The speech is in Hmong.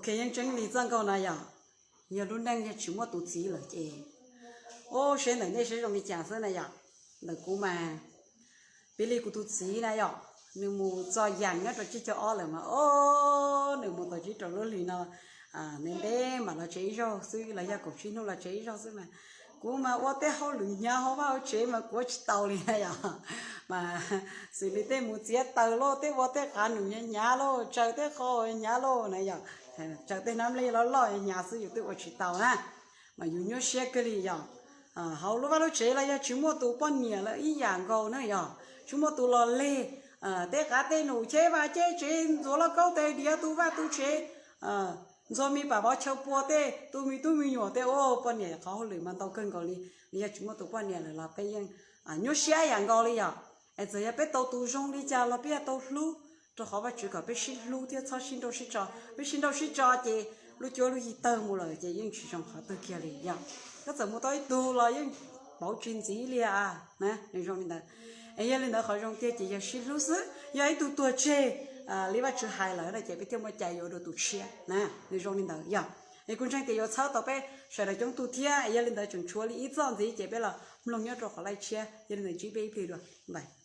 Ces yeej tseeb li txoj nkauj na yom, yog lub neej yog tsis muaj tus txiv lawm ces, o, seb ntawm nej seb zoo li cas xwb na yom. Ntawm kuv mas, piv li kuv tus txiv na yom, nws mus txog yam nyob rau tsib caug ob lawm mas, o, nws mus tau tsib rau lub hlis no, ntev ntev mam los tsev ib zaug xwb los yog kaum tsib hnub los tsev ib zaug xwb mas, kuv mas ua tej hauj lwm hnyav hauv vaj hauv tsev mas kuv ua tsis tau li na yom. Mas xws li tej mus txiav taws lauj, tej ua tej qav num hnyav hnyav lauj, tsaws tej qho hnyav lauj na yom, tsaws tej hnab nplej loj loj hnyav xwb yus twb ua tsis tau na. Mas yus nyuaj siab kawg li yom. Hauv lub vaj lub tsev los yog tsis muaj tus poj niam lawm ib yam nkaus na yom, tsis muaj tus los leg, tej qav tej num cheb vaj cheb tsev, ntxuav lauj kaub tes diav tu vaj tu tsev, ntxuag me pam vov chaw pua tej, tu me tub me nyuam tej, ua poj niam qhov hauj lwm mas ntau kawg nkaus li. Los yog tsis muaj tus poj niam lawm los peb yeej nyuaj siab yam nkaus li yom. Es txawm yog peb tau tus zoo li cas los peb yuav tau hlub, rau qhov Vajtswv kom peb sib hlub thiab txhob sib nrauj sib tso. Peb sib nrauj sib tso ces lub cuab lub yig tawg mus lawm ces yeej tsis zoo qhov twg kiag li yom. Koj txawm mus tau ib tug los yeej pauv tsis ntxiv li na, nws zoo li ntawd. Es yog li ntawd qhov zoo tiag ces yog sib hlub xwb, yog ib tug tuag tseg li Vajtswv hais lawm no ces peb thiaj muaj cai yuav dua tus tshiab na, nws zoo li ntawd yom. Es kuv ntseeg tias yuav txhawb tau peb sawv daws coob tug thiab, es yog li ntawd tseem tshuav li ib txoj ntxiv ces peb los mloog nyob rau qhov laij tshiab, yog li ntawd ntsib peb ib pliag dua, bye.